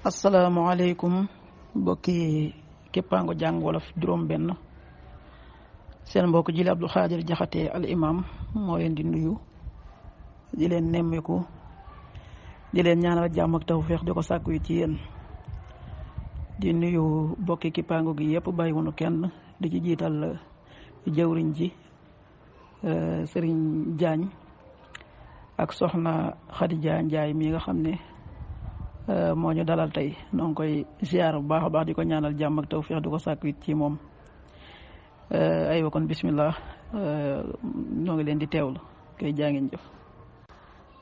asalaamaaleykum mbokki képpaango jàng wolof juróom benn seen mbokk Jili Abdou Khadir Jaxate al imam moo leen di nuyu di leen nemmeeku di leen ñaanal jàmm ak tawfeex di ko sàkku yi ci yéen di nuyu mbokki képpaango gi yëpp bàyyiwunu kenn di ci jiital jëwriñ ji Sëriñ Jaañ ak soxna Xadija Njaay mi nga xam ne moo ñu dalal tey noo ngi koy ziar bu baax a baax di ko ñaanal jàmm ak tawfeex di ko sàkku it ci moom aywa kon bismillah ñoo ngi leen di teewlu koy jaa ngeen jëf.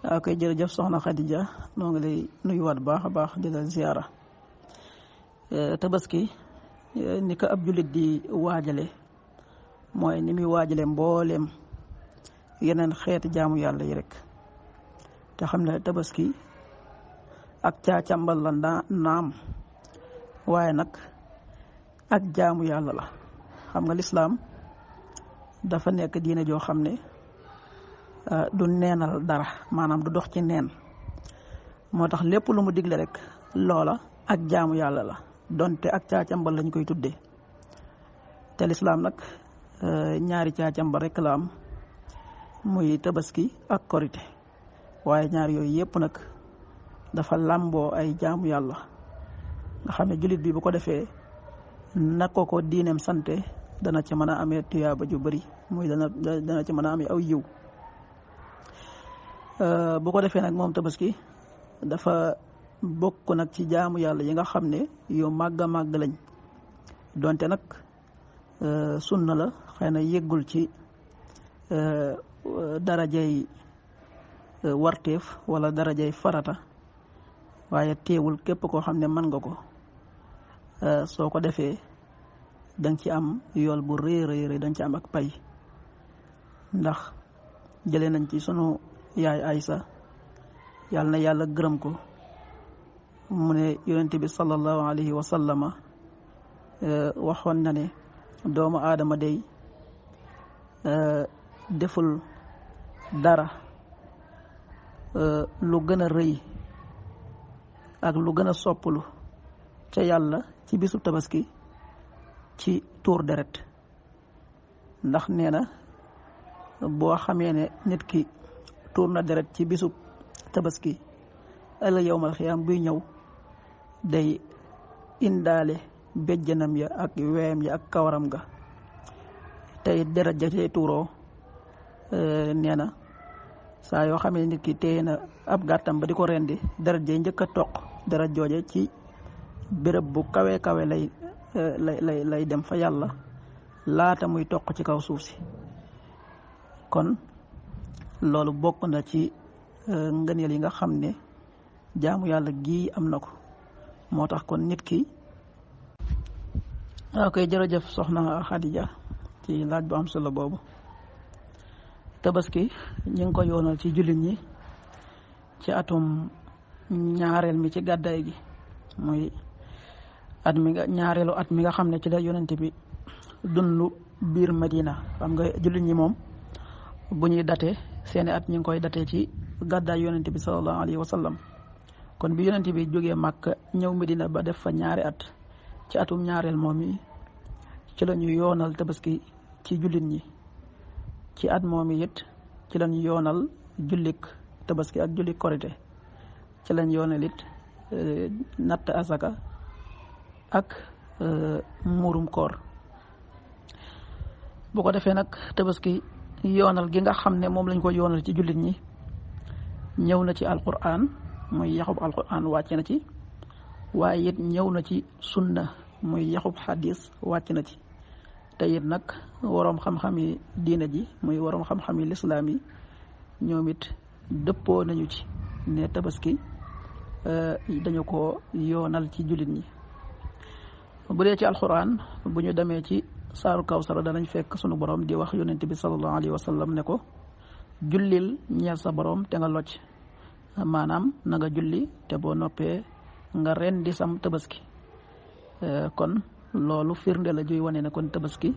waaw koy jërëjëf soxna Xadija noo ngi lay nuyuwaat baax a baax di la ziara. Tabaski ni ko ab jullit di waajale mooy ni muy waajale mbooleem yeneen xeeti jaamu yàlla yi rek te xam ne tabaski ak caacambal la naam waaye nag ak jaamu yàlla la. xam nga lislaam dafa nekk diine joo xam ne du neenal dara maanaam du dox ci neen moo tax lépp lu mu digle rek loola ak jaamu yàlla la donte ak caacambal lañ koy tuddee te lislaam nag ñaari caacambal rek la am muy tabaski ak korite waaye ñaar yooyu yëpp nag dafa làmboo ay jaamu yàlla nga xam ne jullit bi bu ko defee na ko diineem sante dana ci mën a amee tuyaaba ju bari muy dana ci mën a amee aw yiw bu ko defee nag moom tabaski dafa bokk nag ci jaamu yàlla yi nga xam ne yu màgg a màgg lañ donte nag sunna la xëy na yëggul ci darajay warteef wala darajay farata waaye teewul képp koo xam ne mën nga ko soo ko defee danga ci am yool bu rëy rëy danga ci am ak pay ndax jëlee nañ ci sunu yaay Aysa yàlla na yàlla gërëm ko mu ne yonent bi sallallahu alayhi wa sallama waxoon na ne doomu aadama day deful dara lu gën a rëy ak lu gën a sopplu ca yàlla ci bisu tabaski ci tuur deret ndax nee na boo xamee ne nit ki tuur na deret ci bisu tabaski ëllëg yawmal xiyaam buy ñëw day indaale béjjanam ya ak weyam ya ak kawaram ga tey deret ja tey tuuroo nee na saa yoo xamee nit ki téye na ab gàttam ba di ko rendi deret jay njëkk a toq deret jooje ci béréb bu kawe kawe lay dem fa yàlla laata muy toq ci kaw suuf si kon loolu bokk na ci ngëneel yi nga xam ne jaamu yàlla gii am na ko moo tax kon nit ki waaw koy jërëjëf soxna Xadija ci laaj bu am solo boobu. Tabaski ñu ngi ko yoonal ci jullit ñi ci atum ñaareel mi ci gàddaay gi muy ñaareelu at mi nga xam ne ci la yonent bi dund biir Madina xam nga jullit ñi moom bu ñuy date seeni at ñu ngi koy date ci gàddaay yonent bi sallallahu alayhi wa sallam kon bi yonent bi jógee Màkka ñëw Madina ba def fa ñaari at ci atum ñaareel moom yi ci la ñu yoonal tabaski ci jullit ñi ci at moom it ci lañ yoonal jullik tabaski ak jullik korite ci lañ yoonal it natt asaka ak muurum koor bu ko defee nag tabaski yoonal gi nga xam ne moom lañ ko yoonal ci jullit ñi ñëw na ci alquran muy yaxub alquran wàcc na ci waaye it ñëw na ci sunna muy yaxub xadis wàcc na ci te it nag waroom xam-xam yi diina ji muy waroom xam-xam yi lislaam yi ñoom it dëppoo nañu ci ne tabaski dañu ko yoonal ci jullit ñi bu dee ci alxuraan bu ñu demee ci saaru kawsara danañ fekk sunu borom di wax yonent bi sallallahu alayhi wa sallam ne ko jullil ñeel sa borom te nga locc maanaam na nga julli te boo noppee nga rendi sam tabaski kon loolu firnde la juy wane ne kon tabaski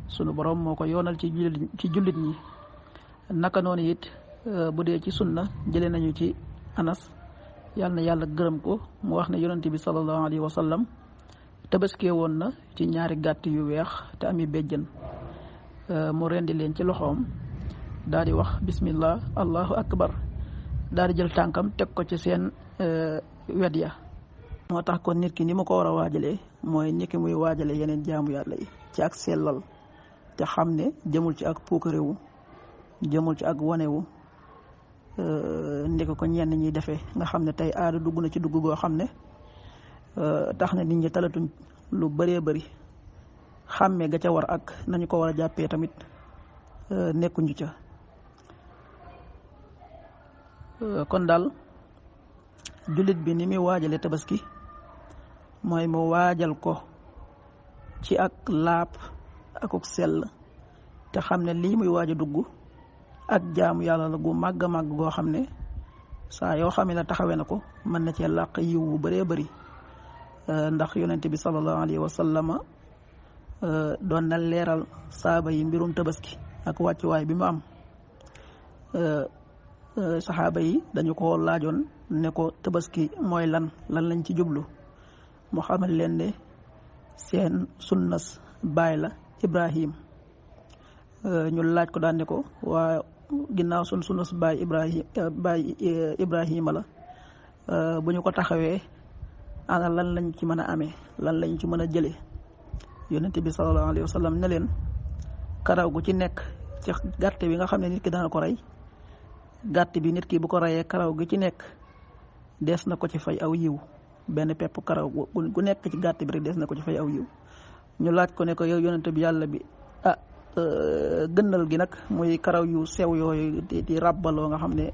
sunu borom moo ko yoonal ci jullit ñi naka noonu it bu dee ci sunna jëlee nañu ci Anas yàlla na yàlla gërëm ko mu wax ne yonent bi sallallahu alayhi wa sallam tabaskee woon na ci ñaari gàtt yu weex te ami béjjën mu rendi leen ci loxoom daal di wax bismillah allahu akbar daal di jël tànkam teg ko ci seen wet ya. moo tax kon nit ki ni mu ko war a waajalee mooy ni ki muy waajale yeneen jaamu yàlla yi ci ak sellal te xam ne jëmul ci ak puukarewu jëmul ci ak wanewu ndek ko ñenn ñiy defee nga xam ne tey aada dugg na ci dugg goo xam ne tax na nit ñi talatuñ lu bëree bëri xàmmee ga ca war ak nañu ko war a jàppee tamit nekkuñu ca. kon daal jullit bi ni muy waajale tabaski mooy mu waajal ko ci ak laab akuk sell te xam ne lii muy waaj a dugg ak jaamu yàlla la gu màgg a màgg goo xam ne saa yoo xam ne taxawee na ko mën na cee làq yiw wu bëree bëri ndax yonent bi sallallahu alayhi wa sallama doon na leeral saaba yi mbirum tabaski ak wàccuwaay bi mu am. saxaaba yi dañu ko laajoon ne ko tabaski mooy lan lañ ci jublu mu xamal leen ne seen sunnas baay la Ibrahim ñu laaj ko daan ne ko waa ginnaaw sunnas baay Ibrahima la bu ñu ko taxawee ana lan lañ ci mën a amee lan lañ ci mën a jëlee yonent bi sallallahu alayhi wa sallam ne leen karaw gu ci nekk ci gàtt bi nga xam ne nit ki dana ko rey gàtt bi nit ki bu ko reyee karaw gi ci nekk des na ko ci fay aw yiw benn pepp karaw gu nekk ci gàtt bi rek des na ko ci fay aw yiw ñu laaj ko ne ko yow yonent bi yàlla bi gënnal gi nag muy karaw yu sew yooyu di ràbbaloo nga xam ne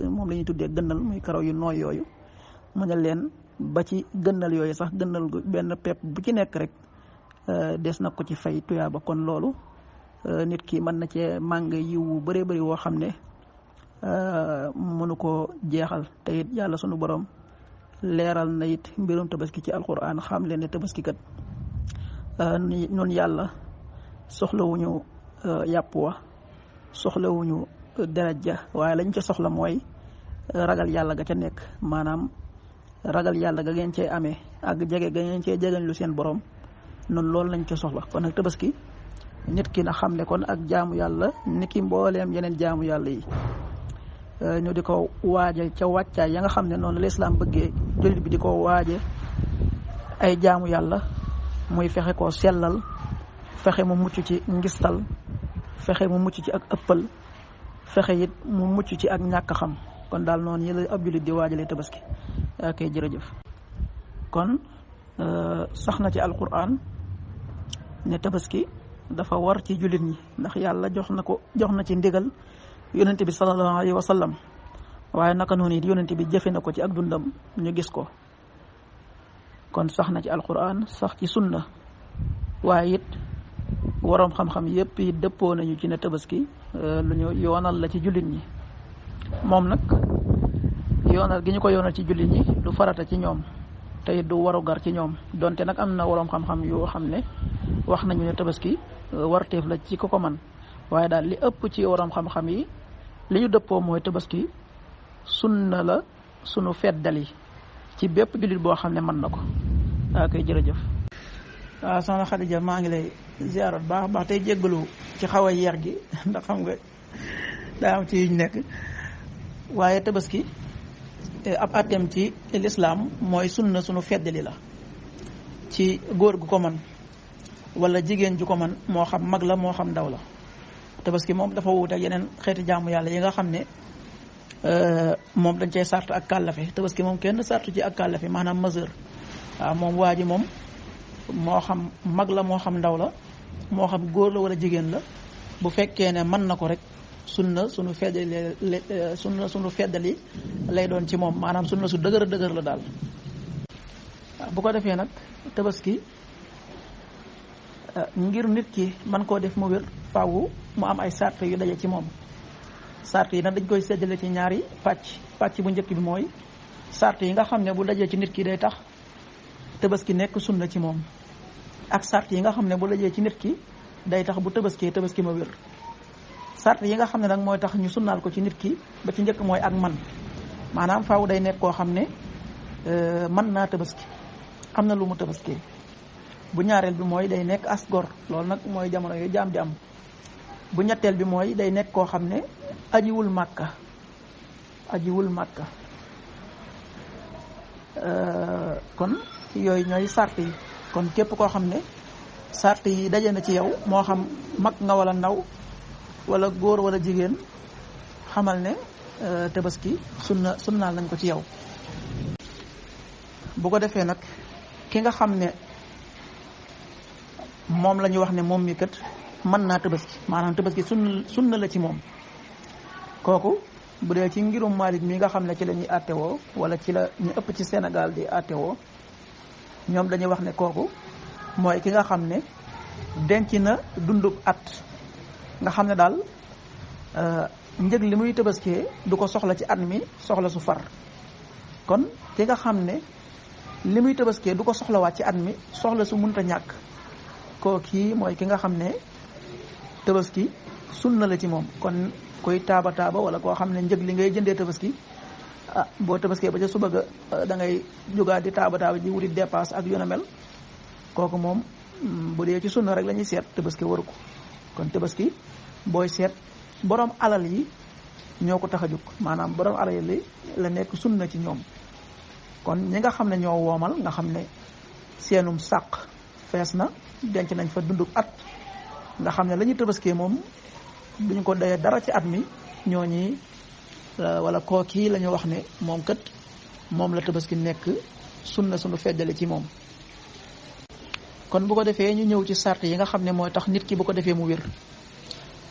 moom la ñuy tuddee gënnal muy karaw yu nooy yooyu mu ne leen ba ci gënnal yooyu sax gënnal gu benn pepp bu ci nekk rek des na ko ci fay tuyaaba kon loolu nit ki mën na cee màng yiw wu bëree bëri woo xam ne mënu ko jeexal te it yàlla sunu borom leeral na it mbirum tabaski ci alquran xam leen ne tabaski kat ñun yàlla soxlawuñu yàpp wa soxlawuñu deret ja waaye lañ ca soxla mooy ragal yàlla ga ca nekk maanaam ragal yàlla ga ngeen cee amee ak jege ga ngeen cee jegeñ lu seen borom noonu loolu lañ ca soxla kon nag tabaski nit ki na xam ne kon ak jaamu yàlla ni ki mbooleem yeneen jaamu yàlla yi ñu di ko waaje ca wàccaay ya nga xam ne noonu lislaam bëggee jullit bi di ko waaje ay jaamu yàlla muy fexe koo sellal fexe mu mucc ci ngistal fexe mu mucc ci ak ëppal fexe it mu mucc ci ak ñàkk xam kon daal noonu yi la ab jullit di waajalee tabaski ok jërëjëf kon sax na ci alquran ne tabaski dafa war ci jullit ñi ndax yàlla jox na ci ndigal yonent bi sallallahu alayhi wa sallam waaye naka noonu it yonent bi jëfe na ko ci ak dundam ñu gis ko kon sax na ci alquran sax ci sunna waaye it waroom xam-xam yépp yi dëppoo nañu ci ne tabaski lu ñu yoonal la ci jullit ñi moom nag yoonal gi ñu ko yoonal ci jullit ñi du farata ci ñoom te it du warugar ci ñoom donte nag am na waroom xam-xam yoo xam ne wax nañu ne tabaski warteef la ci ko man waaye daal li ëpp ci waroom xam-xam yi li ñu dëppoo mooy tabaski sunna la sunu feddali ci bépp jullit boo xam ne mën na ko waa koy jërëjëf. waaw soxna Xadija maa ngi lay ziarat baax baax tey jéggalu ci xaw a yeex gi ndax xam nga daa am ci yuñ nekk waaye tabaski ab àtteem ci lislaam mooy sunna sunu feddali la ci góor gu ko man wala jigéen ju ko man moo xam mag la moo xam ndaw la tabaski moom dafa wuute ak yeneen xeeti jaamu yàlla yi nga xam ne moom dañ cay sart ak kàllafe tabaski moom kenn sartu ci ak kàllafe maanaam majeur waaw moom waa ji moom moo xam mag la moo xam ndaw la moo xam góor la wala jigéen la bu fekkee ne mën na ko rek sunna sunu feddali lay doon ci moom maanaam sunna su dëgër la daal waaw bu ko defee nag tabaski ngir nit ki man koo def mu wér faaw mu am ay sart yu daje ci moom sart yi nag dañ koy séddale ci ñaari pàcc bu njëkk bi mooy sart yi nga xam ne bu dajee ci nit ki day tax tabaski nekk sunna ci moom ak sart yi nga xam ne bu dajee ci nit ki day tax bu tabaski ma wér sart yi nga xam ne nag mooy tax ñu sunnaal ko ci nit ki ba ci njëkk mooy ak man maanaam faaw day nekk koo xam ne mën naa tabaski am na lu mu tabaskee. bu ñaareel bi mooy day nekk as gor loolu nag mooy jamono yooyu jaam di am. bu ñetteel bi mooy day nekk koo xam ne ajiwul màkka kon yooyu ñooy sart yi. kon képp koo xam ne sart yi daje na ci yow moo xam mag nga wala ndaw wala góor wala jigéen xamal ne tabaski sunnaal nañ ko ci yow. bu ko defee nag ki nga xam ne moom la ñu wax ne moom mi kat mën naa tabaski maanaam tabaski sunna la ci moom, kooku bu dee ci ngirum Maalik mi nga xam ne ci la ñuy àttewoo wala ci la ñu ëpp ci Sénégal di àttewoo, ñoom dañuy wax ne kooku mooy ki nga xam ne denc na dundub at nga xam ne daal njëg li muy tabaskee du ko soxla ci at mi soxla su far. kon ki nga xam ne li muy tabaskee du ko soxlawaat ci at mi soxla su munta ñàkk, kooki mooy ki nga xam ne tabaski sunna la ci moom. kon koy taaba wala koo xam ne njëg li ngay jëndee tabaski boo tabaskee ba ca suba ga da ngay jógaat di taaba ji wuti dépasse ak yu na mel, kooku moom bu dee ci sunna rek la ñuy seet tabaski waru ko. kon tabaski booy seet borom alal yi ñoo ko tax a jóg, maanaam borom alal yi la nekk sunna ci ñoom. kon ñi nga xam ne ñoo woomal nga xam ne seenum sàq fees na denc nañ fa dunduk at nga xam ne la ñuy tabaskee moom duñ ko dayee dara ci at mi, ñooñi wala kooki la ñu wax ne moom kat moom la tabaski nekk sunna sunu feddale ci moom. kon bu ko defee ñu ñëw ci sart yi nga xam ne mooy tax nit ki bu ko defee mu wér.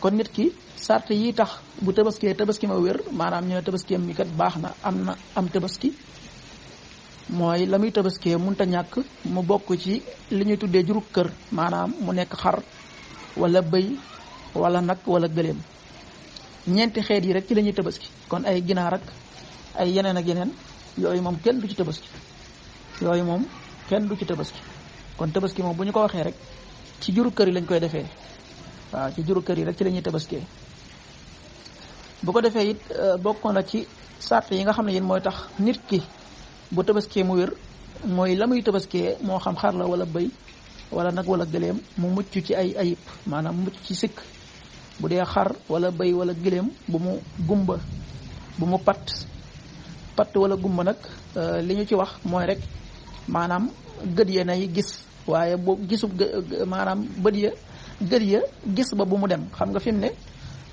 kon nit ki sart yi tax bu tabaski ma wér, maanaam ñu ne tabaskiyam mi kat baax na am tabaski, mooy la muy tabaskee munta ñàkk mu bokk ci li ñuy tuddee jurug kër, maanaam mu nekk xar wala bëy wala nag wala gëléem. ñeenti xeet yi rek ci la ñuy tabaski. kon ay ginaar ak ay yeneen ak yeneen yooyu moom kenn du ci tabaski, kon tabaski moom bu ñu ko waxee rek ci jurug kër yi lañ koy defee. waaw ci jurug kër yi rek ci la ñuy tabaskee. bu ko defee it bokkoon na ci sart yi nga xam ne yéen mooy tax nit ki bu tabaskee mu wér, mooy la muy tabaskee moo xam xar la wala bëy wala nag wala gëléem mu mucc ci ay ayib, maanaam mucc ci sikk. bu dee xar wala bëy wala gëléem bu mu gumba, bu mu patt wala gumba nag li ñu ci wax mooy rek maanaam gët ya nay gis, waaye boo gisub maanaam gët ya gis ba bu mu dem. xam nga fi mu ne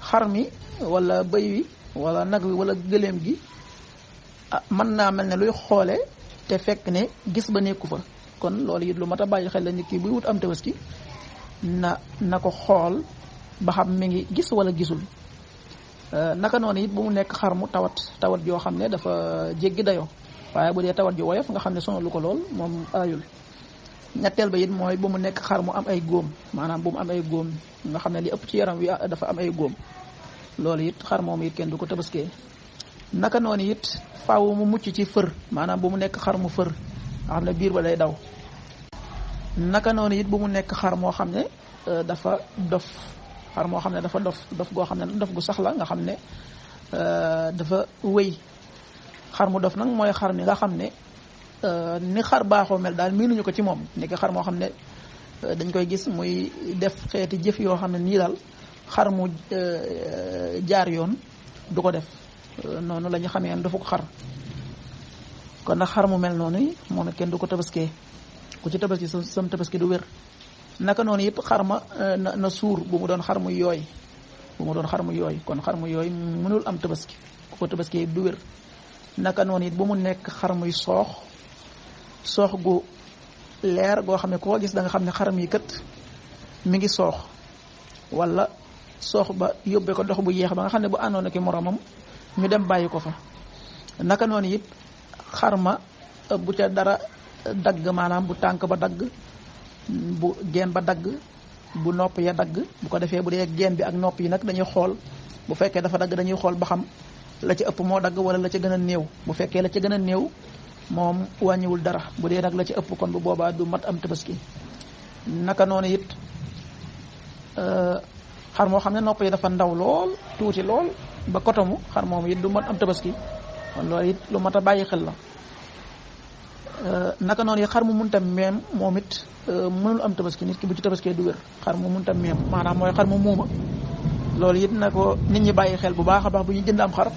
xar mi wala bëy wi wala nag wi wala gëléem gi mën naa mel ne luy xoole te fekk ne gis ba nekku fa. kon loolu it lu mat a bàyyi xel la nit ki buy wut am tabaski na ko xool ba xam mi ngi gis wala gisul. naka noonu it bu mu nekk xar mu tawat joo xam ne dafa jéggi dayoo, waaye bu dee tawat ju woyof nga xam ne sonalu ko lool moom aayul. ñetteel ba it mooy bu mu nekk xar mu am ay góom, maanaam bu mu am ay góom nga xam ne li ëpp ci yaram wi dafa am ay góom, loolu it xar moom it kenn du ko tabaskee. naka noonu it faaw mu mucc ci fër, maanaam bu mu nekk xar mu fër nga xam ne biir ba day daw. naka noonu it bu mu nekk xar moo xam ne dafa dof, xar moo xam ne dafa dof goo xam ne dof gu sax la nga xam ne dafa wéy. xar mu dof nag mooy xar mi nga xam ne ni xar baaxoo mel daal miinuñu ko ci moom, ni ki xar moo xam ne dañ koy gis muy def xeeti jëf yoo xam ne nii daal xar mu jaar yoon du ko def. noonu la ñu xamee am dafa ko xar. kon nag xar mu mel noonu moom it kenn du ko tabaskee, ku ci tabaski sam tabaski du wér. naka noonu it xar ma na suur, bu mu doon xar mu yooy, kon xar mu yooy mënul am tabaski, ku ko tabaskee du wér. naka noonu it bu mu nekk xar muy soox gu leer goo xam ne koo gis da nga xam ne xar mi kat mi ngi soox, wala soox ba yóbbee ko dox bu yeex ba nga xam ne bu àndoon ak moromam ñu dem bàyyi ko fa. naka noonu it xar ma bu ca dara dagg, maanaam bu tànk ba dagg, bu geen ba dagg, bu nopp ya dagg. bu ko defee bu dee geen bi ak nopp yi nag dañuy xool, bu fekkee dafa dagg dañuy xool ba xam la ca ëpp moo dagg wala la ca gën a néew. bu fekkee la ca gën a néew moom wàññiwul dara, bu dee nag la ca ëpp kon bu boobaa du mat am tabaski. naka noonu it xar moo xam ne nopp yi dafa ndaw lool, tuuti lool ba kotomu, xar moom it du mat am tabaski. kon loolu it lu mat a bàyyi xel la. naka noonu yi xar mu munta meem moom it mënul am tabaski. nit ki bu ci tabaskee du wér. xar mu munta meem maanaam mooy xar mu muuma loolu it na ko nit ñi bàyyi xel bu baax a baax bu ñu jënd am xar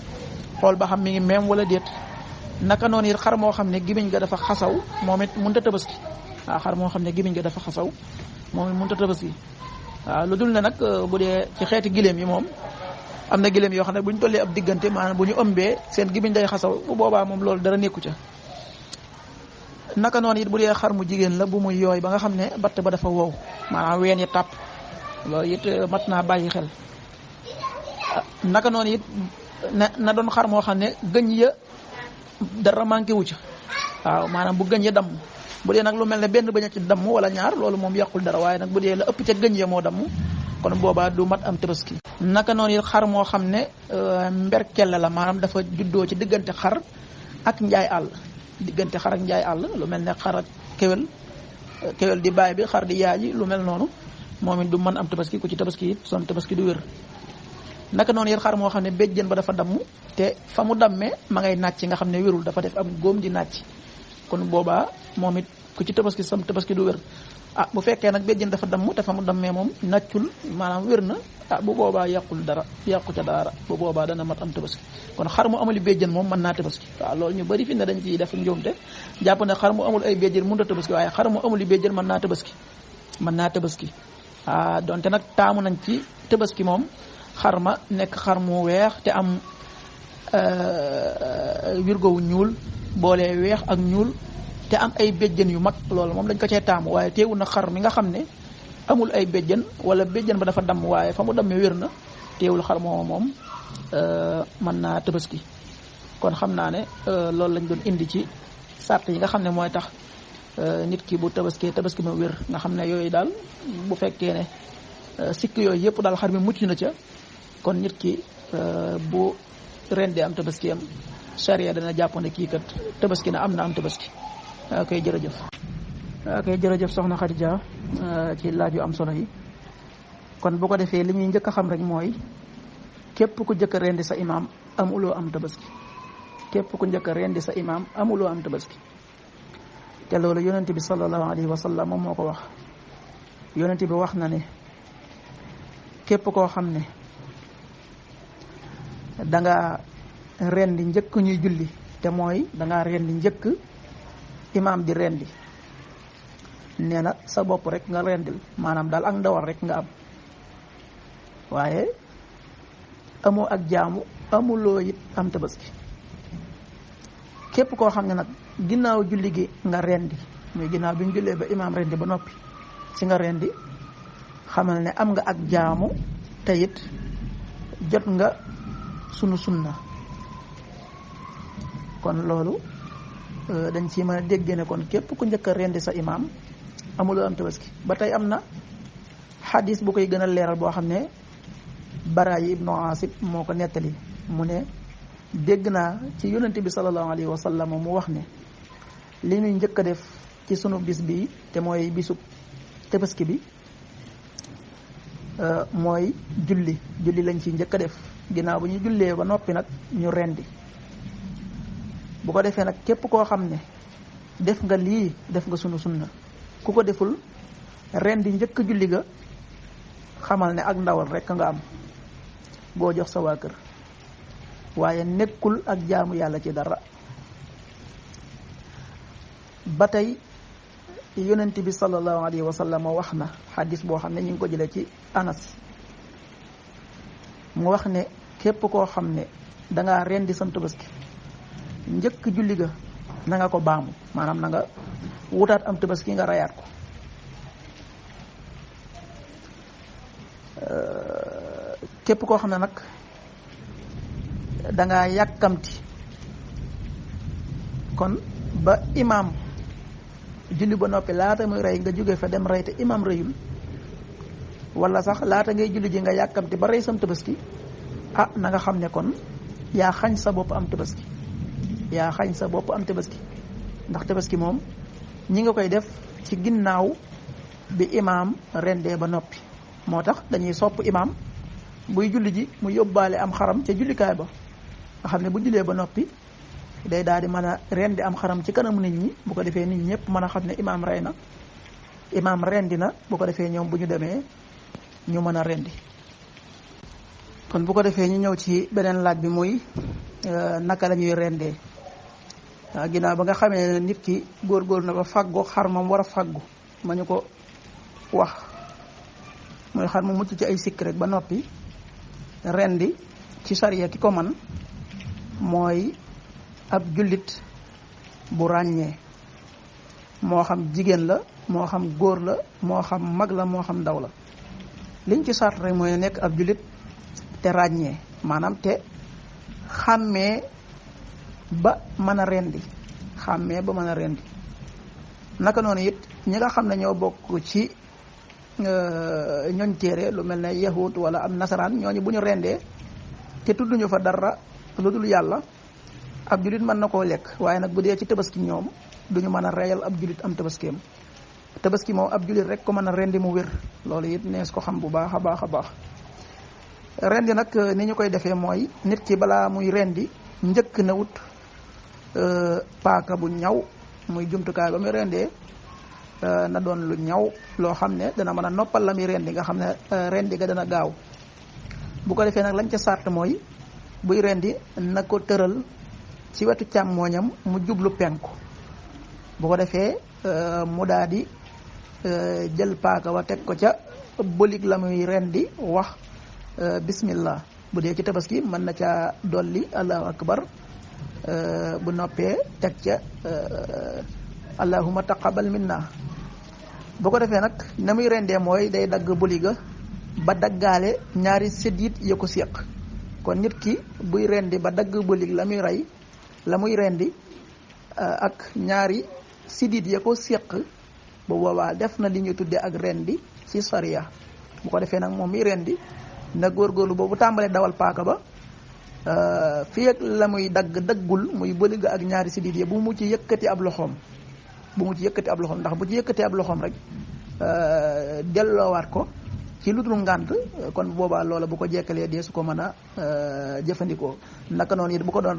xool ba xam mi ngi meem wala déet. naka noonu it xar moo xam ne gimiñ ga dafa xasaw moom it munta tabaski. waaw xar moo xam ne gimiñ ga dafa xasaw moom it munta tabaski. waaw lu dul ne nag bu dee ci xeeti gileem yi moom am na gileem yoo xam ne bu ñu tollee ab diggante maanaam bu ñu ëmbee seen gimiñ day xasaw bu boobaa moom loolu dara nekku ca. naka noonu it bu dee xar mu jigéen la bu muy yooy ba nga xam ne batt ba dafa wow maanaam ween yi tàpp loolu it mat naa bàyyi xel. naka noonu it na doon xar moo xam ne gëñ ya dara manqué wu ca waaw maanaam bu gëñ ya damm bu dee nag lu mel ne benn bañ a ci damm wala ñaar loolu moom yàqul dara waaye nag bu dee la ëpp ca gëñ ya moo damm kon boobaa du mat am tabaski. naka noonu it xar moo xam ne mberkelle la maanaam dafa juddoo ci diggante xar ak njaay àll. diggante xar ak njaay àll lu mel ne xar ak kéwél di baay bi xar di yaay ji lu mel noonu moom it du mën am tabaski ku ci tabaski it son tabaski du wér. naka noonu it xar moo xam ne béjjën ba dafa damm te fa mu dammee ma ngay nàcc nga xam ne wérul dafa def am góom di nàcc kon boobaa moom it ku ci tabaski sam tabaski du wér. bu fekkee nag béjjën dafa damm te fa mu dammee moom nàccul maanaam wér na bu boobaa yàqul dara yàqu ca dara bu boobaa dana mat am tabaski. kon xar mu amul béjjën moom mën naa tabaski waaw loolu ñu bëri fi ne dañ ciy def njuumte jàpp ne xar mu amul ay béjjën mënut a tabaski waaye xar mu amul béjjën mën naa tabaski donte nag taamu nañ ci tabaski moom xar ma nekk xar mu weex te am wirgo wu ñuul boolee weex ak ñuul te am ay béjjën yu mag loolu moom dañ ko cee taamu waaye teewul na xar mi nga xam ne amul ay béjjën wala béjjën ba dafa damm waaye fa mu dammee wér na teewul xar moom mën naa tabaski. kon xam naa ne loolu lañ doon indi ci sart yi nga xam ne mooy tax nit ki bu tabaski ma wér nga xam ne yooyu daal bu fekkee ne sikk yooyu yëpp daal xar mi mucc na ca kon nit ki bu rendee am tabaski am charia dana jàpp ne kii kat tabaski na am tabaski. ok jërëjëf soxna Khadija ci laaj yu am solo yi kon bu ko defee li ñuy njëkk a xam rek mooy képp ku njëkk a rendi sa imaam amuloo am tabaski. képp ku njëkk a rendi sa imaam amuloo am tabaski te loolu yonent bi sallallahu alayhi wa sallam moom moo ko wax. yonent bi wax na ne képp koo xam ne danga rendi njëkk ñuy julli te mooy danga rendi njëkk imaam di rendi nee na sa bopp rek nga rendil maanaam daal ak ndawal rek nga am waaye amoo ak jaamu amuloo it am tabaski. képp koo xam ne nag ginnaaw julli gi nga rendi muy ginnaaw bi ñu jullee ba imaam rendi ba noppi ci nga rendi xamal ne am nga ak jaamu te it jot nga sunu sunna kon loolu dañ ci mën a dégg ne kon képp ku njëkk a rendi sa imaam amuloo am tabaski. ba tey am na xadis bu koy gën a leeral boo xam ne Baraayi ibnu Asib moo ko nettali mu ne dégg naa ci yonente bi sallallahu alayhi wa sallam mu wax ne li ñuy njëkk a def ci sunu bis bi te mooy bisub tabaski bi mooy julli lañ ci njëkk a def ginnaaw bu ñu jullee ba noppi nag ñu rendi. bu ko defee nag képp koo xam ne def nga lii def nga sunu sunna ku ko deful rendi njëkk julli ga xamal ne ak ndawal rek nga am boo jox sa waa kër waaye nekkul ak jaamu yàlla ci dara. ba tey yonent bi sallallahu alayhi wa sallam wax na xadis boo xam ne ñu ngi ko jëlee ci Anas mu wax ne képp koo xam ne dangaa rendi sam tabaski njëkk julli ga na nga ko baamu maanaam na nga wutaat am tabaski nga rayaat ko. képp koo xam ne nag dangaa yàkkamti kon ba imaam julli ba noppi laata muy rey nga jóge fa dem rey te imaam reyul wala sax laata ngay julli ji nga yàkkamti ba rey sam tabaski na nga xam ne kon yaa xañ sa bopp am tabaski ndax tabaski moom ñi nga koy def ci ginnaaw bi imaam rendee ba noppi moo tax dañuy sopp imaam buy julli ji mu yóbbaale am xaram ca jullikaay ba nga xam ne bu jullee ba noppi day daal di mën a rendi am xaram ci kanamu nit ñi bu ko defee nit ñi ñëpp mën a xam ne imaam rey na imaam rendi na bu ko defee ñoom bu ñu demee ñu mën a rendi. kon bu ko defee ñu ñëw ci beneen laaj bi muy naka la ñuy rendee ginnaaw ba nga xamee ne nit ki góorgóorlu na ba fàggu xar moom war a fàggu ma ñu ko wax mooy xar mu mucc ci ay sikk rek ba noppi rendi ci sariya ki ko man mooy ab jullit bu ràññee moo xam jigéen la moo xam góor la moo xam mag la moo xam ndaw la liñ ci sart rek mooy nekk ab jullit te ràññee maanaam te xàmmee ba mën a rendi naka noonu it ñi nga xam ne ñoo bokk ci ñooñ téere lu mel ne yahud wala am nasaraan ñooñu bu ñu rendee te tudduñu fa dara lu dul yàlla ab julit mën na koo lekk waaye nag bu dee ci tabaski ñoom duñu mën a reyal ab julit am tabaskeem tabaski moom ab julit rek ko mën a rendi mu wér loolu it nees ko xam bu baax a baax a baax. rendi nag ni ñu koy defee mooy nit ki balaa muy rendi njëkk na wut paaka bu ñaw muy jumtukaay ba muy rendee na doon lu ñaw loo xam ne dana mën a noppal la muy rendi nga xam ne rendi ga dana gaaw bu ko defee nag lañ ca sart mooy buy rendi na ko tëral ci wetu càmmooñam mu jublu penku bu ko defee mu daal di jël paaka wa teg ko ca bëlig la muy rendi wax bismillah bu dee ci tabaski mën na caa dolli allahu akbar bu noppee teg ca allahumma taqabbal minna bu ko defee nag na muy rendee mooy day dagg bëliga ba daggaale ñaari séddit ya ko séq kon nit ki buy rendi ba dagg bëlig la muy rendi ak ñaari séddit ya ko séq bu boobaa def na li ñuy tuddee ak rendi ci sariya bu ko defee nag moom muy rendi na góorgóorlu boobu tàmbalee dawal paaka ba fii ak la muy daggul muy bëliga ak ñaari séddit ya bu mu ci yëkkati ab loxoom ndax bu ci yëkkati ab loxoom rek delloowaat ko ci lu dul ngànt kon boobaa loola bu ko jekkalee dee su ko mën a jëfandikoo naka noonu it bu ko doon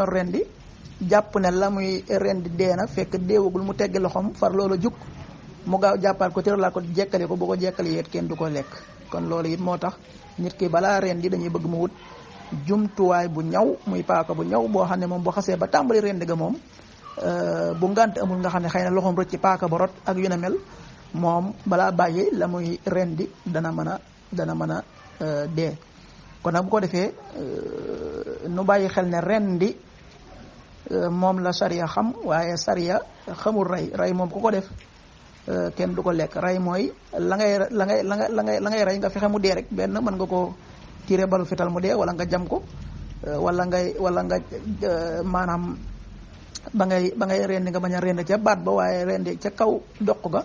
rendi jàpp ne la muy rendi dee na fekk deewagul mu teggi loxoom far loola jug mu gaaw jàppaat ko tëralaat ko jekkale ko bu ko jekkalee it kenn du ko lekk kon loolu it moo tax nit ki balaa rendi dañuy bëgg mu wut jumtuwaay bu ñaw muy paaka bu ñaw boo xam ne moom boo xasee ba tàmbali rendi ga moom bu ngànt amul nga xam ne xëy na loxoom rëcc ci paaka ba rot ak yu ne mel moom balaa bàyyi la muy rendi dana mën a dee kon nag bu ko defee nu bàyyi xel ne rendi moom la sariya xam waaye sariya xamul rey moom ku ko def kenn du ko lekk rey mooy la ngay rey nga fexe mu dee rek benn mën nga ko tiire balu fital mu dee wala nga jam ko wala nga maanaam ba ngay rendi nga bañ a rendi ca baat ba waaye rendi ca kaw doq ga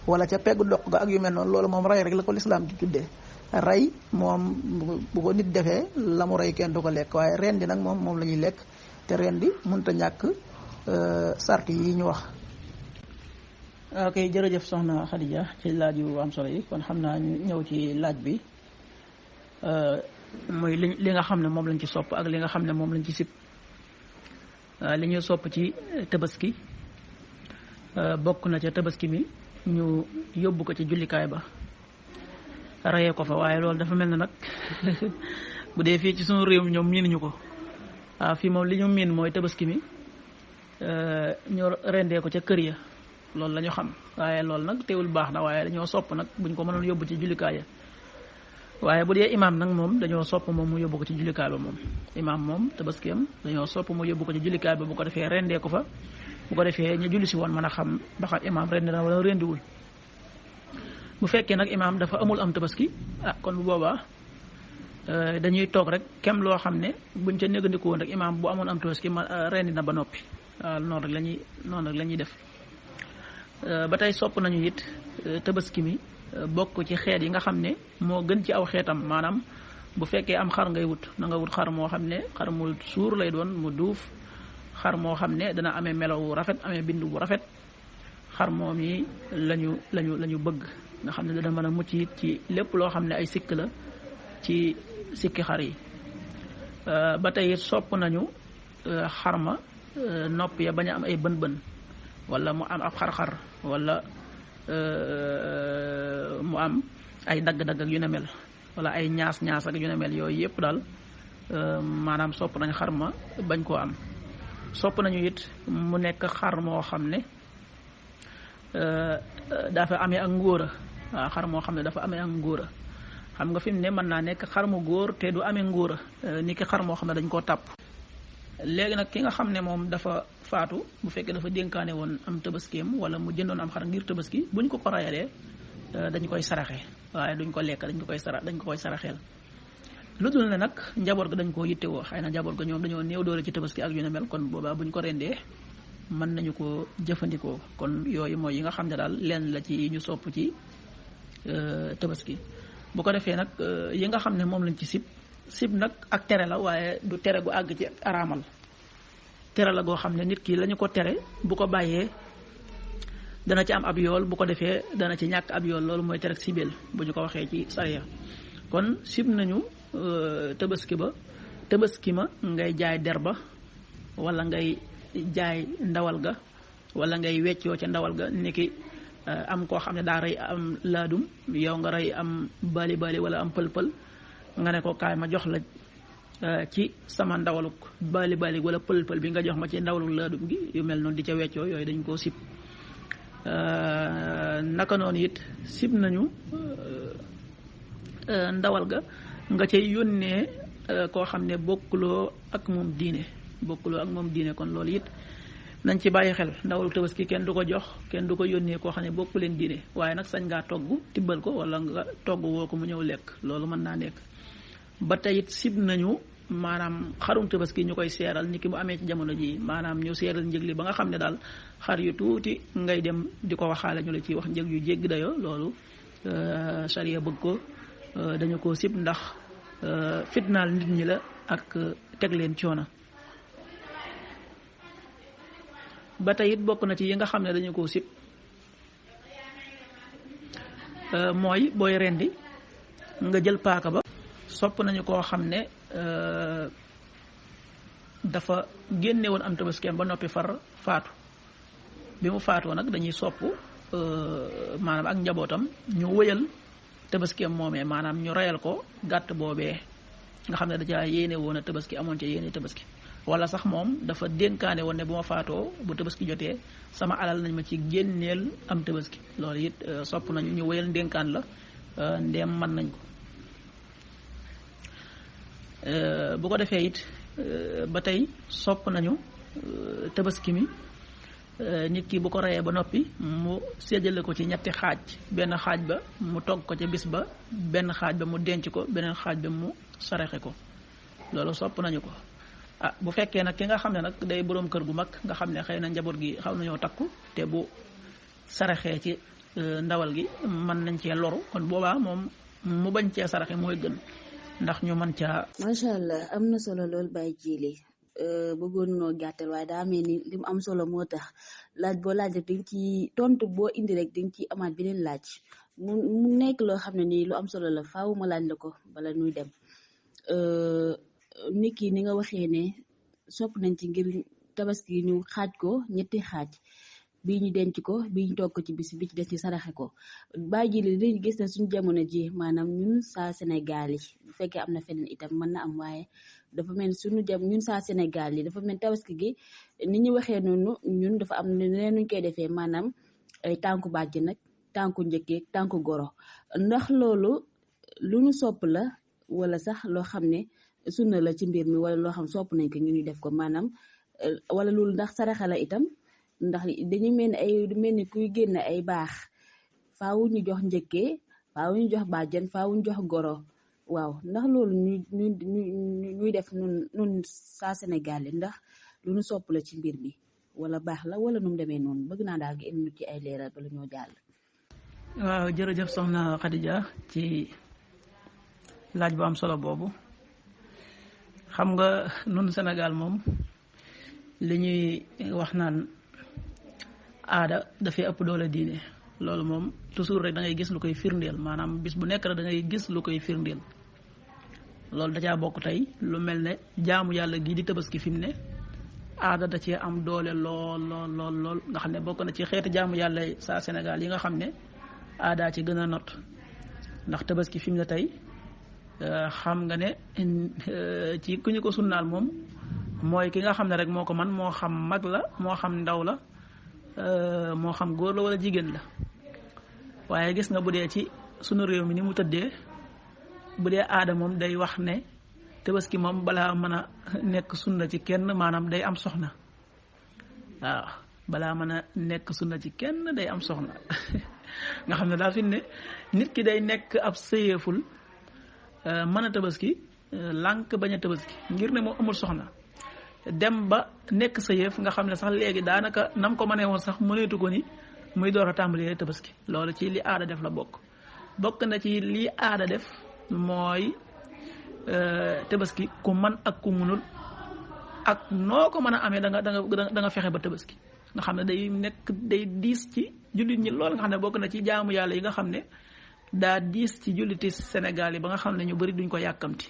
wala ca peggu doq ga ak yu mel noonu loolu moom rey rek la ko lislaam di tuddee rey moom bu ko nit defee la mu rey kenn du ko lekk waaye rendi nag moom la ñuy lekk te rendi mënut a ñàkk sart yi ñu wax. ok jërëjëf soxna Khadija ci laaj yu am solo yi kon xam naa ñu ñëw ci laaj bi mooy li nga xam ne moom lañ ci sopp ak li nga xam ne moom lañ ci sib li ñuy sopp ci tabaski bokk na ca tabaski mi ñu yóbbu ko ci jullikaay ba rayee ko fa waaye loolu dafa mel ne nag bu dee fii ci sunu réew mi ñoom miinuñu ko waaw fii moom li ñu miin mooy tabaski mi ñu rendee ko ca kër ya loolu la ñu xam waaye loolu nag teewul baax na waaye dañoo sopp nag buñ ko mënoon yóbbu ci jullikaay ya waaye bu dee imaam nag moom dañoo sopp moom mu yóbbu ko ci jullikaay ba moom imaam moom tabaskiyam dañoo sopp mu yóbbu ko ci jullikaay ba bu ko defee rendee ko fa bu ko defee ñu julli si woon mën a xam ba xam imaam rendi na wala rendiwul bu fekkee nag imaam dafa amul am tabaski kon bu boobaa dañuy toog rek kem loo xam ne buñ ca négandiku woon rek imaam bu amoon am tabaski rendi na ba noppi waaw noonu rek la ñuy def ba tey sopp nañu it tabaski mi bokk ci xeet yi nga xam ne moo gën ci aw xeetam maanaam bu fekkee am xar ngay wut na nga wut xar moo xam ne xar mu suur lay doon mu duuf xar moo xam ne dana amee melo wu rafet amee bind bu rafet xar moom yi lañu bëgg nga xam ne dana mën a mucc it ci lépp loo xam ne ay sikk la ci sikki xar yi ba tey it sopp nañu xarma nopp ya bañ a am ay bën-bën wala mu am ab xar-xar wala mu am ay dagg-dagg ak yu ne mel wala ay ñaas-ñaas ak yu ne mel yooyu yëpp daal maanaam sopp nañ xarma bañ koo am. sopp nañu it mu nekk xar moo xam ne dafa amee ak ngóora waaw xar moo xam ne dafa amee ak ngóora xam nga fi mu ne mën naa nekk xar mu góor te du amee ngóora ni ki xar moo xam ne dañ koo tàpp. léegi nag ki nga xam ne moom dafa faatu bu fekkee dafa dénkaane woon am tëbaskeem wala mu jëndoon am xar ngir tëbaski buñ ko rayalee dañ koy saraxe waaye duñ ko lekk dañ ko koy saraxeel. lu dul ne nag njaboot ga dañ koo yittewoo xëy na njaboot ga ñoom dañoo néew doole ci tabaski ak yu ne mel kon boobaa buñ ko rendee mën nañu ko jëfandikoo kon yooyu mooy yi nga xam ne daal lenn la ci ñu sopp ci tabaski. bu ko defee nag yi nga xam ne moom lañ ci sib nag ak tere la waaye du tere gu àgg ci araamal tere la goo xam ne nit ki lañu ko tere bu ko bàyyee dana ci am ab yool bu ko defee dana ci ñàkk ab yool loolu mooy tere sibeel bu ñu ko waxee ci sariya. kon sib nañu tabaski ma ngay jaay der ba wala ngay jaay ndawal ga wala ngay weccoo ca ndawal ga niki am koo xam ne daa rey am laadum yow nga rey am bali wala am pël-pël nga ne ko kaay ma jox la ci sama ndawaluk bali wala pël-pël bi nga jox ma ci ndawaluk laadum gi yu mel noonu di ca weccoo yooyu dañ koo sib. naka noonu it sib nañu ndawal ga nga cay yónnee koo xam ne bokkuloo ak moom diine kon loolu it nañ ci bàyyi xel ndawal tabaski kenn du ko jox kenn du ko yónnee koo xam ne bokku leen diine waaye nag sañ ngaa togg tibbal ko wala nga togg woo ko mu ñëw lekk loolu mën naa nekk. ba tey it sib nañu maanaam xarum tabaski ñu koy seeral ni ki mu amee ci jamono ji maanaam ñu seeral njëg li ba nga xam ne daal xar yu tuuti ngay dem di ko waxaale ñu la ciy wax njëg yu jéggi dayoo loolu sariya bëgg ko dañu ko sib ndax fitnaal nit ñi la ak teg leen coono. ba tey it bokk na ci yi nga xam ne dañu ko sib mooy booy rendi nga jël paaka ba. sopp nañu koo xam ne dafa génne woon am tabaskeem ba noppi far faatu bi mu faatoo nag dañuy sopp maanaam ak njabootam ñu wëyal tabaskeem moomee maanaam ñu reyal ko gàtt boobee nga xam ne da caa yéene woon a tabaski amoon ca yéene tabaski wala sax moom dafa dénkaane woon ne bu ma faatoo bu tabaski jotee sama alal nañ ma ci génneel am tabaski loolu it sopp nañu ñu wëyal ndénkaan la ndeem mën nañ ko. bu ko defee it ba tey sopp nañu tabaski mi nit ki bu ko reyee ba noppi mu séddale ko ci ñetti xaaj benn xaaj ba mu togg ko ca bis ba benn xaaj ba mu denc ko beneen xaaj ba mu saraxe ko loolu sopp nañu ko. bu fekkee nag ki nga xam ne nag day boroom kër gu mag nga xam ne xëy na njaboot gi xaw nañoo takku te bu saraxee ci ndawal gi mën nañ cee loru kon boobaa moom mu bañ cee saraxe mooy gën ndax ñu mën caa. macha allah am na solo lool Baye Djily bëggoon noo gàttal waaye daa mel ni li mu am solo moo tax laaj boo laaj rek dinga ci tontu boo indi rek dinga ci amaat beneen laaj mu nekk loo xam ne nii lu am solo la faaw ma laaj la ko bala nuy dem nit ki ni nga waxee ne sopp nañ ci ngir tabaski ñu xaaj ko ñetti xaaj bii ñu denc ko bii ñu toog ko ci bis bi ci des ñu saraxe ko Baye Djily dañu gis ne suñu jamono ji maanaam ñun saa Sénégal yi bu fekkee am na feneen itam mën na am waaye dafa mel suñu ñun saa Sénégal yi dafa mel tabaski gi ni ñu waxee noonu ñun dafa am leneen nuñ koy defee maanaam ay tànku bàjj nag tànku njëkkee tànku goro ndax loolu lu ñu sopp la wala sax loo xam ne sunna la ci mbir mi wala loo xam sopp nañ ko ñu def ko maanaam wala loolu ndax saraxa la itam ndax dañuy mel ni kuy génn ay baax faawu ñu jox njëkkee faawu ñu jox bàjjan faawu ñu jox goro waaw ndax loolu ñuy def nun saa Sénégal yi ndax lu ñu sopp la ci mbir mi wala baax la wala nu mu demee noonu bëgg naa daal nga indi ci ay leeral bala ñoo jàll. waaw jërëjëf soxna Khadija ci laaj bu am solo boobu xam nga nun Sénégal moom li ñuy wax naan aada dafay ëpp doole diine loolu moom toujours rek da ngay gis lu koy firndeel maanaam bis bu nekk rek da ngay gis lu koy firndeel loolu da caa bokk tey lu mel ne jaamu yàlla gii di tabaski fi mu ne aada da cee am doole lool nga xam ne bokk na ci xeeti jaamu yàlla saa Sénégal yi nga xam ne aadaa ci gën a not ndax tabaski fi mu ne tey xam nga ne ci ku ñu ko sunnaal moom mooy ki nga xam ne rek moo ko man moo xam mag la moo xam ndaw la moo xam góor la wala jigéen la waaye gis nga bu dee ci sunu réew mi ni mu tëddee bu dee aada moom day wax ne tabaski moom balaa mën a nekk sunna ci kenn maanaam day am soxna waaw balaa mën a nekk sunna ci kenn day am soxna nga xam ne daal fi ne nit ki day nekk ab sëyeeful mën a tabaski lànk bañ a tabaski ngir ne moom amul soxna dem ba nekk sëyeef nga xam ne sax léegi daanaka nam ko mënee woon sax mëneetu ko ni muy door a tàmbalee tabaski loolu ci li aada def la bokk na ci li aada def mooy tabaski ku man ak ku munul ak noo ko mën a amee da nga fexe ba tabaski nga xam ne day diis ci jullit ñi lool nga xam ne bokk na ci jaamu yàlla yi nga xam ne daa diis ci julliti Sénégal yi ba nga xam ne ñu bari duñ ko yàkkamti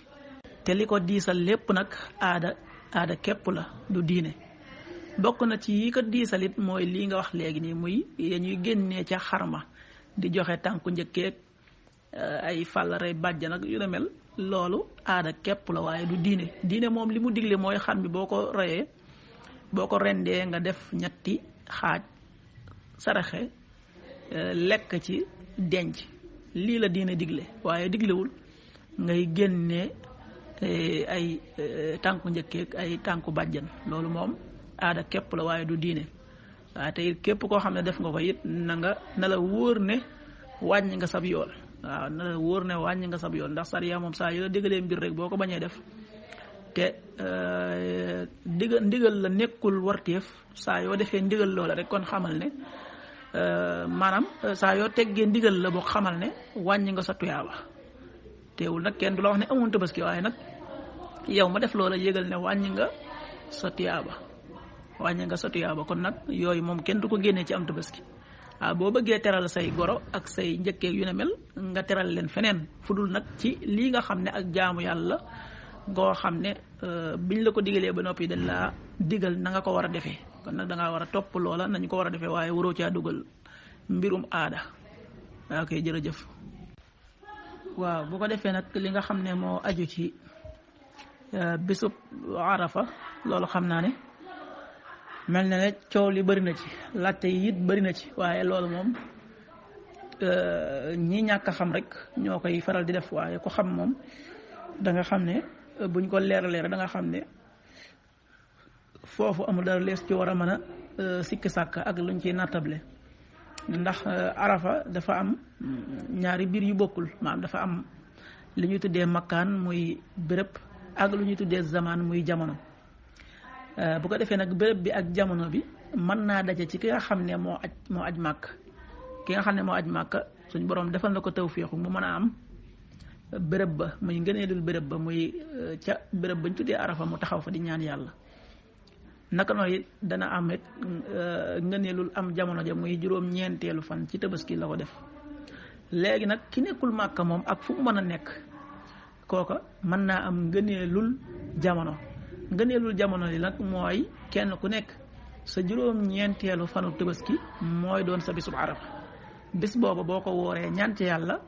te li ko diisal lépp nag aada képp la du diine bokk na ci yi ko diisalit mooy lii nga wax léegi nii muy ñuy génnee ca xarma di joxe tànku njëkkeeg ay fàllaray bàjjan nag yu ne mel loolu aada képp la waaye du diine moom li mu digle mooy xar mi boo ko reyee boo ko rendee nga def ñetti xaaj saraxe lekk ci denc lii la diine digle waaye diglewul ngay génnee ay tànku njëkkeeg ay tànku bàjjan loolu moom aada képp la waaye du diine waaye te it képp koo xam ne def nga ko it na la wóor ne wàññi nga sab yool waaw na la wóor ne wàññi nga sab yool ndax sariya moom saa yu la digalee mbir rek boo ko bañee def te ndigal la nekkul warteef saa yoo defee ndigal loola rek kon xamal ne maanaam saa yoo teggee ndigal la boo xamal ne wàññi nga sa tuyaaba teewul nag kenn du la wax ne amoon tabaski waaye nag yow ma def loola yëgal ne wàññi nga sa tuyaaba kon nag yooyu moom kenn du ko génnee ci am tabaski waaw boo bëggee teral say goro ak say njëkkee yu ne mel nga teral leen feneen fu dul nag ci lii nga xam ne ak jaamu yàlla ngoo xam ne biñ la ko digalee ba noppi dañ laa digal na nga ko war a defee kon nag da ngaa war a topp loola nañ ko war a defee waaye waroo caa dugal mbirum aada waaw kay jërëjëf. waaw bu ko defee nag li nga xam ne moo aju ci bisub arafa loolu xam naa ne mel na ne coow li bëri na ci laajte yi it bëri na ci waaye loolu moom ñi ñàkk a xam rek ñoo koy faral di def waaye ku xam moom da nga xam ne buñ ko leeralee da nga xam ne foofu amul dara lees ci war a mën a sikki sàkk ak luñ ciy nattable ndax arafa dafa am ñaari biir yu bokkul maanaam dafa am li ñuy tuddee makkaan muy béréb ak lu ñuy tuddee zaman muy jamono bu ko defee nag béréb bi ak jamono bi mën naa daje ci ki nga xam ne moo aj màkk ki nga xam ne moo aj màkk suñ borom defal na ko tawféexu mu mën a am béréb ba muy ngëneelul béréb ba muy ca béréb bañ tuddee arafa mu taxaw fa di ñaan yàlla naka noonu it dana am it ngëneelul am jamono ja muy juróom-ñeenteelu fan ci tabaski la ko def léegi nag ki nekkul màkka moom ak fu mu mën a nekk kooka mën naa am ngëneelul jamono li nag mooy kenn ku nekk sa juróom-ñeenteelu fanu tabaski mooy doon sa bisub arafa bis booba boo ko wooree ñaan ci yàlla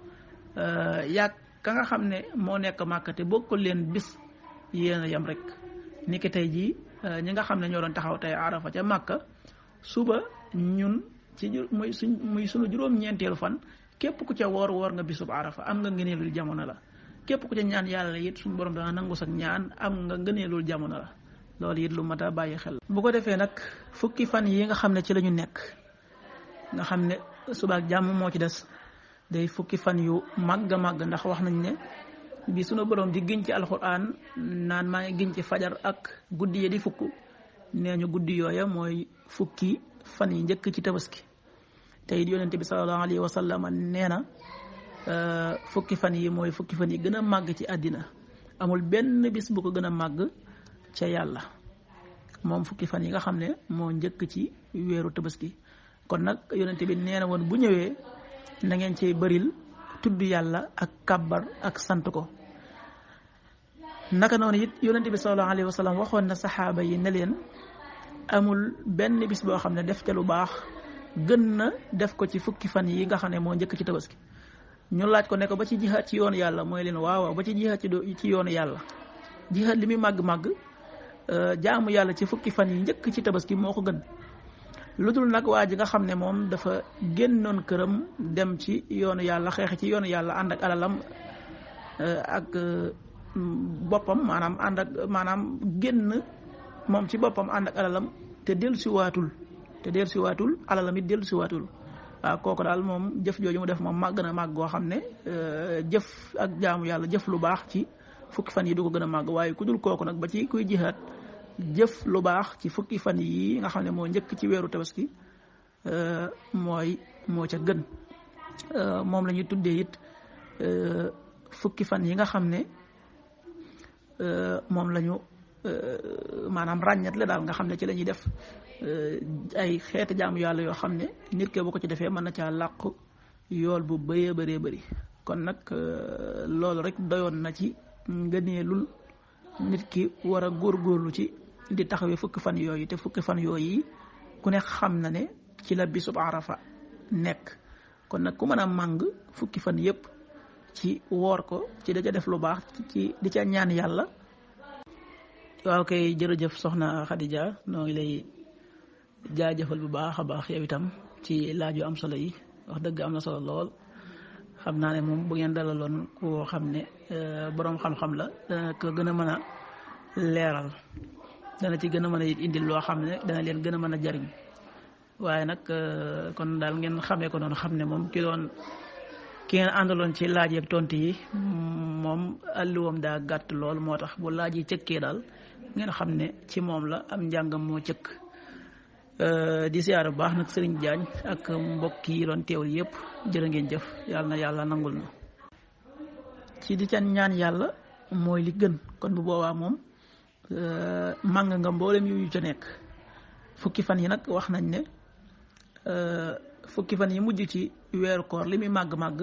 yàgg ka nga xam ne moo nekk màkka te bokkul leen bis yéen a yem rek ni ki tey jii ñi nga xam ne ñoo doon taxaw tey arafa ca màkka suba ñun ci muy sunu juróom-ñeenteelu fan képp ku ca woor nga bisub arafa am nga ngëneelul jamono la képp ku ca ñaan yàlla it suñu borom dana nangu sak ñaan am nga ngëneelul jamono la loolu it lu mat a bàyyi xel. bu ko defee nag fukki fan yi nga xam ne ci la ñu nekk nga xam ne suba ak jàmm moo ci des day fukki fan yu màgg a màgg ndax wax nañ ne bi sunu borom di giñ ci alxuraan naan maa ngi giñ ci fajar ak guddi yi di fukk nee ñu guddi yooya mooy fukki fan yi njëkk ci tabaski te it yonente bi sallallahu alayhi wa sallam nee na fukki fan yi mooy fukki fan yi gën a màgg ci àddina amul benn bis bu ko gën a màgg ca yàlla moom fukki fan yi nga xam ne moo njëkk ci weeru tabaski kon nag yonente bi nee na woon bu ñëwee na ngeen cey bëril tudd yàlla ak kàbbar ak sant ko naka noonu it yonente bi sallallahu alayhi wa sallam waxoon na saxaaba yi ne leen amul benn bis boo xam ne def ca lu baax gën na def ko ci fukki fan yi nga xam ne moo njëkk ci tabaski ñu laaj ko ne ko ba ci jihaad ci yoonu yàlla mooy leen waaw ba ci jihaad ci yoonu yàlla jihaad li muy màgg-màgg jaamu yàlla ci fukki fan yi njëkk ci tabaski moo ko gën lu dul nag waa ji nga xam ne moom dafa génnoon këram dem ci yoonu yàlla xeex ci yoonu yàlla ànd ak alalam ak boppam maanaam génn moom ci boppam ànd ak alalam te dellusiwaatul alalam it dellusiwaatul waaw kooku daal moom jëf jooju mu def moom màgg na màgg goo xam ne jëf ak jaamu yàlla jëf lu baax ci fukki fan yi du ko gën a màgg waaye ku dul kooku nag ba ci kuy jihaat jëf lu baax ci fukki fan yi nga xam ne moo njëkk ci weeru tabaski moo ca gën moom la ñuy tuddee it fukki fan yi nga xam ne moom la ñu maanaam ràññat la daal nga xam ne ci la ñuy def ay xeeti jaamu yàlla yoo xam ne nit ke bu ko ci defee mën na caa làqu yool bu bëree bëri kon nag loolu rek doyoon na ci ngëneelul nit ki war a góorgóorlu ci di taxawee fukki fan yooyu te fukki fan yooyu ku ne xam na ne ci la bisub arafa nekk kon nag ku mën a màng fukki fan yépp ci woor ko ci da ca def lu baax ci di ca ñaan yàlla. waaw kay jërëjëf soxna Khadija noo ngi lay jaajëfal bu baax a baax yow itam ci laaj yu am solo yi wax dëgg am na solo lool xam naa ne moom bu ngeen dalaloon koo xam ne boroom xam-xam la dana ko gën a mën a leeral dana ci gën a mën a indil loo xam ne dana leen gën a mën a jariñ waaye nag kon daal ngeen xamee ko noonu xam ne moom ki ngeen àndaloon ci laaj yeeg tontu yi moom àlluwam daa gàtt lool moo tax bu laaj yi cëkkee daal ngeen xam ne ci moom la am njàngam moo cëkk di siyaare bu baax nag Serigne Diagne ak mbokk yi doon teewul yëpp jërë ngeen jëf yàlla na yàlla nangul na ci di ca ñaan yàlla mooy li gën kon bu boobaa moom màng nga mboolem yu ca nekk fukki fan yi nag wax nañ ne fukki fan yi mujj ci weeru koor li muy màgg-màgg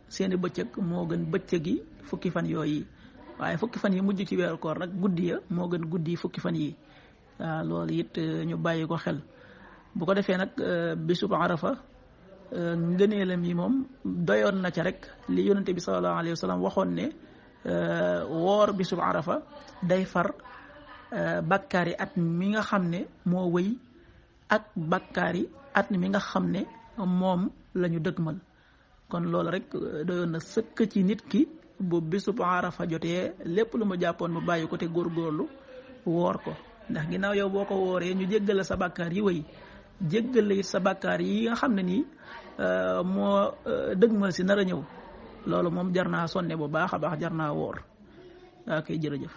seeni bëccëg moo gën bëccëg yi fukki fan yooyu waaye fukki fan yi mujj ci weeru koor nag guddi ya moo gën guddi fukki fan yi waaw loolu it ñu bàyyi ko xel bu ko defee nag bisub arafa ngëneelam yi moom doyoon na ca rek li yonente bi sallallahu alayhi wa sallam waxoon ne woor bisub arafa day far bakkaari at mi nga xam ne moo wëy ak bakkaari at mi nga xam ne moom la ñu dëgmal kon loolu rek doyoon na sëkk ci nit ki bu bisub arafa jotee lépp lu mu jàppoon mu bàyyi ko te góorgóorlu woor ko ndax ginnaaw yow boo ko wooree ñu jéggal la sa bàkkaar yi wëy jéggal la it sa bàkkaar yi nga xam ne nii moo dëgmal si nar a ñëw loolu moom jar naa sonne bu baax a baax jar naa woor waa koy jërëjëf